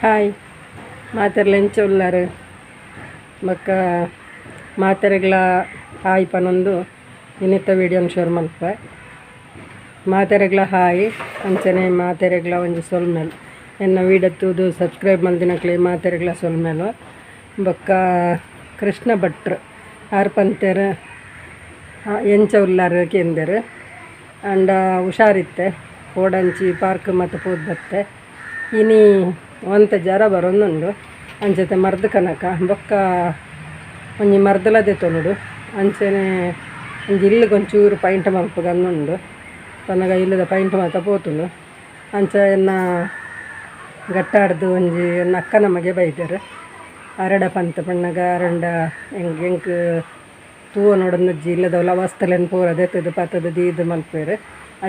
Hi ಮಾತೆರ್ಲ ಎಂಚ ಉಲ್ಲರ್ ಬೊಕ್ಕ ಮಾತೆರೆಗ್ಲ ಹಾಯ್ ಪನೊಂದು ಇನ್ನಿತ್ತ ವೀಡಿಯೋನ್ ಶುರು ಮಲ್ಪೆ. ಮಾತೆರೆಗ್ಲ ಹಾಯ್ ಅಂಚನೆ ಮಾತೆರೆಗ್ಲ ಒಂಜಿ ಸೊಲ್ಮೆಲ್. ಎನ್ನ ವೀಡಿಯೋ ತೂದು ಸಬ್ಸ್ಕ್ರೈಬ್ ಮಲ್ದಿನಕ್ಲೆ ಮಾತೆರೆಗ್ಲ ಸೊಲ್ಮೆಲು. ಬೊಕ್ಕ ಕೃಷ್ಣ ಭಟ್ರು ಆರ್ ಪಂತೆರ್ ಎಂಚ ಉಲ್ಲರ್ ಕೇಂದೆರ್. ಆಂಡ ಹುಷಾರಿತ್ತೆ ಓಡಂಚಿ ಪಾರ್ಕ್ ಮತ್ತ ಪೋದು ಬತ್ತೆ. ಇನಿ ಒಂತೆ ಜ್ವರ ಬರೊಂದುಂಡು ಅಂಚತೆ ಮರ್ದ್ ಕನಕ ಬೊಕ್ಕ ಒಂಜಿ ಮರ್ದಲ ದೆತೊನೊಡು. ಅಂಚನೆ ಒಂಜಿ ಇಲ್ಲುಗ್ ಒಂಚೂರು ಪೈಂಟ್ ಮಲ್ಪುಗಂದುಂಡು ಪನ್ನಗ ಇಲ್ಲುದ ಪೈಂಟ್ ಮಾತ ಪೋತುಂಡು. ಅಂಚ ಎನ್ನ ಗಟ್ಟಾಡ್ದು ಒಂಜಿ ಎನ್ನ ಅಕ್ಕನ ಮಗೆ ಬೈದೆರ್. ಅರಡ ಪಂತ ಪನ್ನಗ ಅರಂಡ ಎಂಕ್ ಎಂಕ್ ತೂವೊನೊಡೊಂದುಜ್ಜಿ ಇಲ್ಲದವಲ ವಸ್ತುಲೆನ್ ಪೂರ ದೆತ್ತುದು ಪತ್ತುದು ದೀದ್ ಮಲ್ಪುವೆರ್.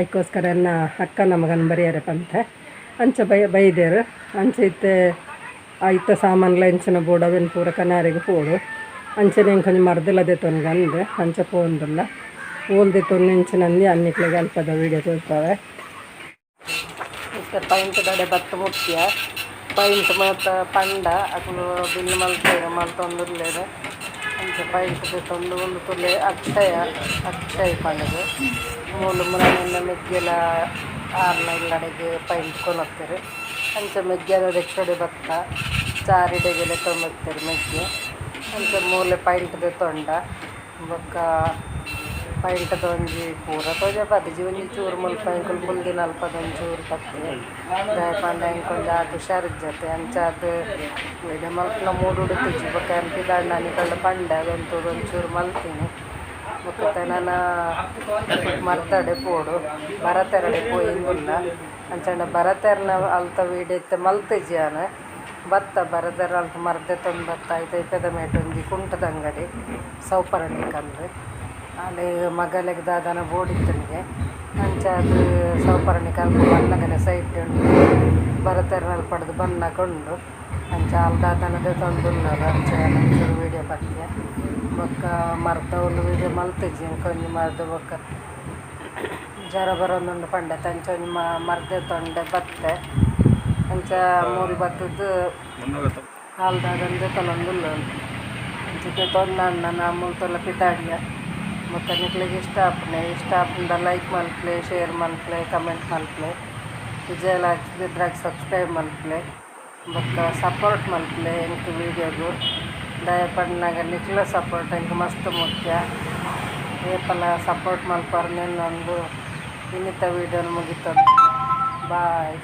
ಐಕೋಸ್ಕರ ಎನ್ನ ಅಕ್ಕನ ಮಗನ್ ಬರಿಯರೆ ಪಂತೆ. ಅಂಚ ಬೈದೆರ್. ಅಂಚ ಇತ್ತೆ ಐತ ಸಾಮಾನ್ಲ ಎಂಚಿನ ಬೋಡು ಅವೆನ್ ಪೂರ ಕನಾರಿಗೆ ಪೋಡು. ಅಂಚನೆ ಎಂಕ್ ಒಂಜಿ ಮರ್ದಲ ದೆತೊನ್ಗ ಅಂದ್ ಅಂಚ ಪೋವೊಂದುಲ್ಲ. ಓಲ್ ದೆತೊನ್ನು ಎಂಚಿನಂದು ಅನ್ನಿಕ್ಲೆಗ್ ಅಲ್ಪದ ವೀಡಿಯೋ ತೋಜ್ಪಾವೆ. ಇತ್ತೆ ಪೈಂಟ್ ದಡೆ ಬತ್ತ್ ಮುಖ್ಯ ಪೈಂಟ್ ಮಾತ ಪಂಡ ಅಕುಲು ಬಿಲ್ ಮಲ್ತೆರ್ ಮಲ್ತೊಂದುಲ್ಲೆರ್. ಅಂಚ ಪೈಂಟ್ ದೆತೊಂದು ಉಂದು ತೂಲೆ ಅಕ್ಷಯ ಅಕ್ಷಯ್ ಪಂಡುದು ಮೂಲು ಮುರಾನಿ ಮೆಗ್ಗೆಲ ಆರ್ನ ಇಲ್ಲಡೆಗ್ ಪೈಂಟ್ ಕೊನತ್ತೆರ್. ಅಂಚ ಮೆಗ್ಯನ ರಿಕ್ಷಾಡೆ ಬತ್ತ ಚಾರಿಡೆಗ್ ಲೆತೊಂದು ಬತ್ತೆರ್ ಮೆಗ್ಗೆ. ಅಂಚ ಮೂಲೆ ಪೈಂಟ್ ದೆತೊಂಡ ಬೊಕ್ಕ ಪೈಂಟ್ ದ ಒಂಜಿ ಪೂರ ತೋಜಪಾದಿಜಿ ಒಂಜಿ ಚೂರು ಮುಲ್ಪ ಎಂಕುಲು ಕುಲ್ದಿನ ಅಲ್ಪದ ಒಂಚೂರು ಪತ್ತೆ ದಾಯೆ ಪಂಡ ಎಂಕ್ ಒಂಜಿ ಆತ್ ಹುಷಾರಿಜ್ಜತೆ ಅಂಚಾದ್ ವಿಡಿಯೋ ಮಲ್ಪುನ ಮೂಡುಡು ಇತ್ತಿಜಿ. ಬೊಕ್ಕ ಯಾನ್ ಪಿದಾಡ್ನ ನಿಕಲ್ಡ ಪಂಡೆ ಅವೆನ್ ತೂದು ಒಂಚೂರು ಮಲ್ತಿನಿ. ಬೊಕ್ಕ ನನ ಮರ್ದಡೆ ಪೋಡು ಭರತೆರಡೆ ಪೋಯಿಂದುಲ್ಲ. ಅಂಚಾಂಡ ಭರತೆರ್ನ ಅಲ್ತ ವೀಡಿಯೋ ಇತ್ತೆ ಮಲ್ತಿಜಿ ಯಾನ್. ಬತ್ತ ಭರತೆರ್ ಅಲ್ಪ ಮರ್ದ್ ದೆತೊಂದು ಬತ್ತ ಐತ ಪೆದಮೇಟ್ ಒಂಜಿ ಕುಂಟುದ ಅಂಗಡಿ ಸೌಪರ್ಣಿಕಂದ್. ಅಡೆ ಮಗಲೆಗ್ ದಾದನ ಬೋಡಿತ್ತುಂಡುಗೆ ಅಂಚಾದ್ ಸೌಪರ್ಣಿಕ ಅಲ್ಪ ಬನ್ನಗನೆ ಸೈಟ್ ಉಂಡು ಭರತೆರ್ನ ಅಲ್ಪಡ್ದ್ ಬನ್ನಗ ಉಂಡು. ಅಂಚ ಅಲ್ ದಾದನ ದೆತೊಂದುಲ್ಲೆರ್ ಅಂಚ ಯಾನ್ ಒಂಚೂರು ವೀಡಿಯೋ ಪತ್ಯೆ. ಬೊಕ್ಕ ಮರ್ದವ್ಲು ವೀಡಿಯೋ ಮಲ್ತಿಜಿ ಎಂಕ್ ಒಂಜಿ ಮರ್ದ್ ಬೊಕ್ಕ ಜ್ವರ ಬರೊಂದುಂಡು ಪಂಡೆ ಅಂಚ ಒಂಜಿ ಮರ್ದ್ ದೆತೊಂಡೆ ಬತ್ತೆ. ಅಂಚ ಮೂಲು ಬತ್ತುದು ಆಲ್ ದಾದನ ದೆತೊನೊಂದುಲ್ಲೆರ್. ಅಂಚ ದೆತೊಂದು ನನ ಮುಲ್ತುಲ ಪಿದಾಡಿಯ. ಬೊಕ್ಕ ನಿಕ್ಲೆಗ್ ಇಷ್ಟ ಆಪುನೆ ಇಷ್ಟ ಆಪುಂಡ ಲೈಕ್ ಮಲ್ಪುಲೆ, ಶೇರ್ ಮಲ್ಪುಲೆ, ಕಮೆಂಟ್ ಮಲ್ಪುಲೆ. ವಿಜಯ್ ದ್ರಾಗ್ ಸಬ್ಸ್ಕ್ರೈಬ್ ಮಲ್ಪುಲೆ. ಬೊಕ್ಕ ಸಪೋರ್ಟ್ ಮಲ್ಪುಲೆ ಎಂಕ್ ವೀಡಿಯೋಗು. ದಾಯೆ ಪನ್ನಗ ನಿಕ್ಲೆ ಸಪೋರ್ಟ್ ಎಂಕ್ ಮಸ್ತ್ ಮುಖ್ಯ. ಏಪಲ ಸಪೋರ್ಟ್ ಮಲ್ಪರ್ ನೆನ್ನೊಂದು ಇನ್ನಿತ ವೀಡಿಯೋನ್ ಮುಗಿತೊಂದು. ಬಾಯ್.